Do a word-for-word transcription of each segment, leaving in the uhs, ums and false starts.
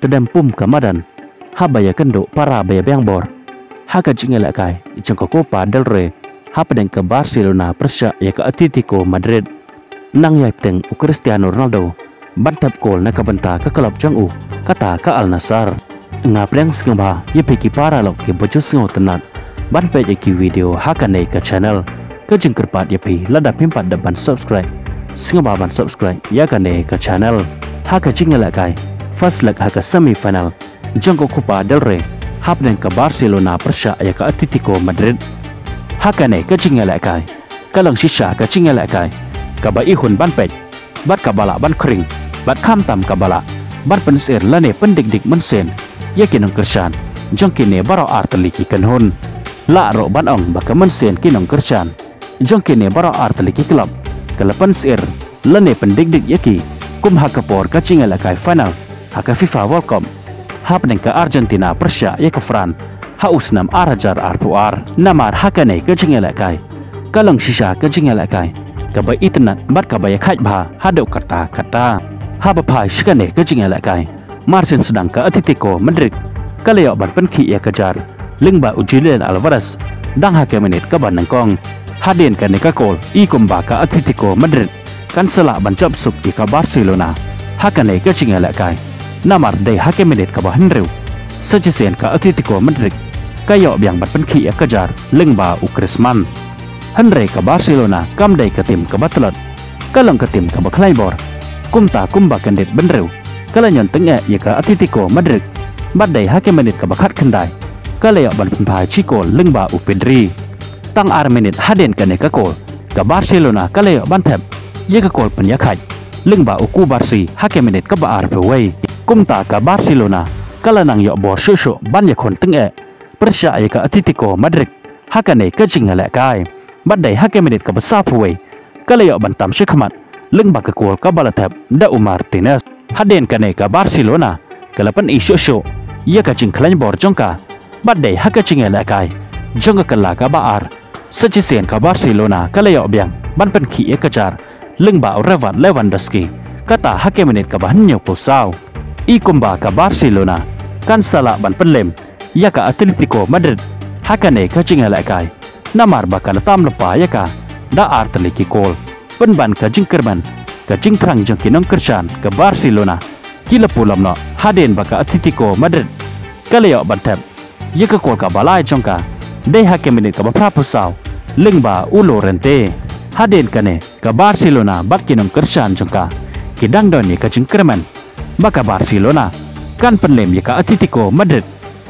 Dem pum ka madan haba ïakynduh para ba ïabiang bor ha ka jingïalehkai jong ka Copa del Rey hapdeng ka Barcelona pyrshah ïa ka Atletico Madrid. Nang ïai bteng u Cristiano Ronaldo ban thep kol na ka bynta ka klub jong u, kata ka Al Nassr. Nga pdiang sngewbha ïa phi ki para lok kiba ju sngewtynnat ban peit ïa ki video ha kane ka channel. Ka jingkyrpad ïa phi, lada phim pat dep ban subscribe, sngewbha ban subscribe ïa kane ka channel. Ha ka jingïalehkai first leg ha ka semi final jong ka Copa del Rey hapdeng ka Barcelona pyrshah ïa ka Atletico Madrid. Ha kane ka jingïalehkai ka long shisha ka jingïalehkai kaba ihun ban peit bad kaba lah ban khring bad khamtam kaba lah ban pynsyier lane pyndikdik mynsiem ïa ki nongkyrshan jong kine baroh artylli ki kynhun. Lah ruh ban ong ba ka mynsiem ki nongkyrshan jong kine baroh artylli ki klub ka la pynsyier lane pyndikdik ïa ki, kum ha ka por ka jingïalehkai final ha ka FIFA World Cup hapdeng ka Argentina pyrshah ïa ka France ha u snem ar hajar arphew ar. Namar ha kane ka jingïalehkai ka long shisha ka jingïalehkai kaba itynnat bad kaba ïakhaid bha haduh katta katta. Haba phai sha kane ka jingïalehkai, marjan sdang ka Atletico Madrid ka la ïoh ban pynkhih ïa ka jar lyngba u Julian Alvarez dang ha ka minit kaba nyngkong. Hadien kane ka kol, i kumba ka Atletico Madrid kan sa lah ban jop suk ïa ka Barcelona ha kane ka jingïalehkai. Namar dei ha ka minit kaba hynriew sa shisien ka Atletico Madrid ka ïoh biang ban pynkhih ïa ka jar lyngba u Griezmann. Hynrei ka Barcelona kam dei ka tim kaba tlot, ka long ka tim kaba khlaiñ bor. Kumta kumba kyndit bynriew ka la ñion tyngeh ïa ka Atletico Madrid bad dei ha ka minit kaba khatkhyndai ka la ïoh ban pynphai shi kol lyngba u Pedri. Tang ar minit hadien kane ka kol, ka Barcelona ka la ïoh ban thep ïa ka kol pynïakhaid lyngba u Cubarsí ha ka minit kaba arphew wei. Kumta ka Barcelona ka la nang ïoh bor shuh shuh ban ïakhun tyngeh pyrshah ïa ka Atletico Madrid ha kane ka jingïalehkai. Bad dei ha ka minit kaba sawphew wei ka la ïoh ban tam shakhmat lyngba ka kol kaba la thep da u Martinez. Hadien kane ka Barcelona ka la pyni shuh shuh ïa ka jingkhlaiñ bor jong ka bad dei ha ka jingïalehkai jong ka kylla kaba ar sa shisien ka Barcelona ka la ïoh biang ban pynkhih ïa ka jar lyngba u Robert Lewandowski, kata ha ka minit kaba hynñiewphew saw. I kumba ka Barcelona kan sa lah ban pynlem ïa ka Atletico Madrid ha kane ka jingïalehkai, namar ba ka la tam lypa ïa ka da artylli ki kol. Pynban ka jingkyrmen, ka jingthrang jong ki nongkyrshan ka Barcelona ki la pulom noh hadien ba ka Atletico Madrid ka la ïoh ban thep ïa ka kol kaba lai jong ka dei ha ka minit kaba phraphew saw lyngba u Llorente. Hadien kane ka Barcelona bad ki nongkyrshan jong ka ki dang don ïa ka jingkyrmen ba ka Barcelona kan pynlem ïa ka Atletico Madrid.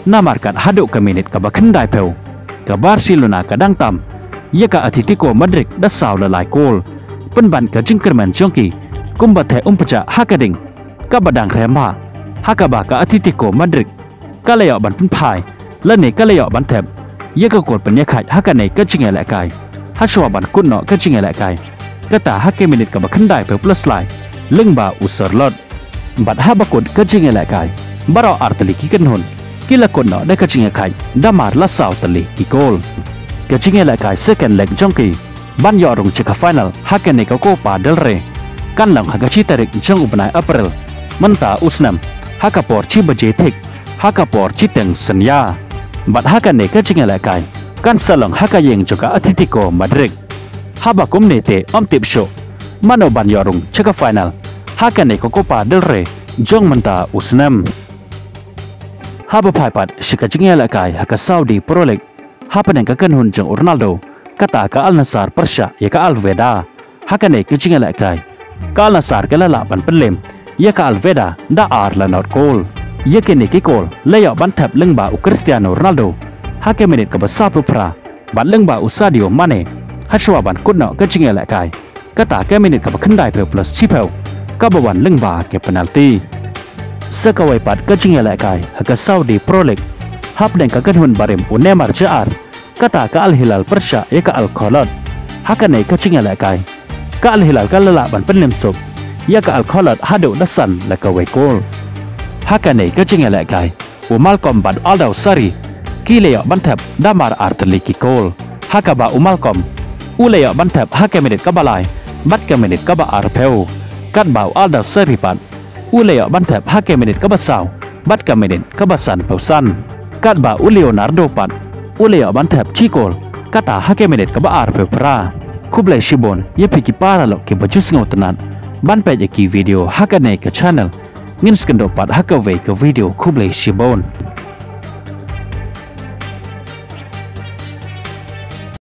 Namar kat haduh ka minit kaba khyndaiphew ka Barcelona ka dang tam ïa ka Atletico Madrid da saw la lai kol. Pynban ka jingkyrmen jong ki kumba theh umpjah ha ka ding kaba dang rhem bha, ha kaba ka Atletico Madrid ka la ïoh ban pynphai lane ka la ïoh ban thep ïa ka kol pynïakhaid ha kane ka jingïalehkai hashwa ban kut noh ka jingïalehkai, kata ha ka minit kaba khyndaiphew plus lai lyngba u Sørloth. Bad haba kut ka jingïalehkai, baroh artylli ki kynhun ki la kut noh da ka jingïakhaid da mar la saw tylli ki kol. Ka jingïalehkai second leg jong ki ban ïoh rung sha ka final ha kane ka Copa del Rey kan long ha ka shi tarik jong u bnai April mynta u snem, ha ka por shi baje thik, ha ka por shiteng synñia. Bad ha kane ka jingïalehkai kan sa long ha ka ïing jong ka Atletico Madrid. Haba kumne te ym tip shuh mano ban ïoh rung sha ka final ha kane ka Copa del Rey jong mynta u snem. Haba phai pat sha ka jingïalehkai ha ka Saudi Pro League hapdeng ka kynhun jong u Ronaldo, kata ka Al Nassr pyrshah ïa ka Al Wehda. Ha kane ka jingïalehkai ka Al Nassr ka la lah ban pynlem ïa ka Al Wehda da ar la nod kol. Ïa kine ki kol la ïoh ban thep lyngba u Cristiano Ronaldo ha ka minit kaba sawphew phra bad lyngba u Sadio Mane hashwa ban kut noh ka jingïalehkai, kata ka minit kaba khyndaiphew plus shiphew kaba wan lyngba ka penalty. Sa kawei pat ka jingïalehkai ha ka Saudi Pro League hapdeng ka kynhun barim u Neymar Jr, kata ka Al Hilal pyrshah ïa ka Al Kholood. Ha kane ka jingïalehkai ka Al Hilal ka la lah ban pynlem suk ïa ka Al Kholood haduh da san la kawei kol. Ha kane ka jingïalehkai u Malcom bad u Aldau Sari ki la ïoh ban thep da mar artylli ki kol, ha kaba u Malcom u la ïoh ban thep ha ka minit kaba lai bad ka minit kaba arphew, katba u Aldau Sari pat u la ïoh ban thep ha ka minit kaba saw bad ka minit kaba sanphew san. Katba u Leonardo pat u la ïoh ban thep shi kol, kata ha ka minit kaba arphew phra. Khublei shibun ïa phi ki paralok kiba ju sngewtynnat ban peit ïa ki video ha kane ka channel. Ngin sa ïakynduh pat ha kawei ka video, khublei shibun.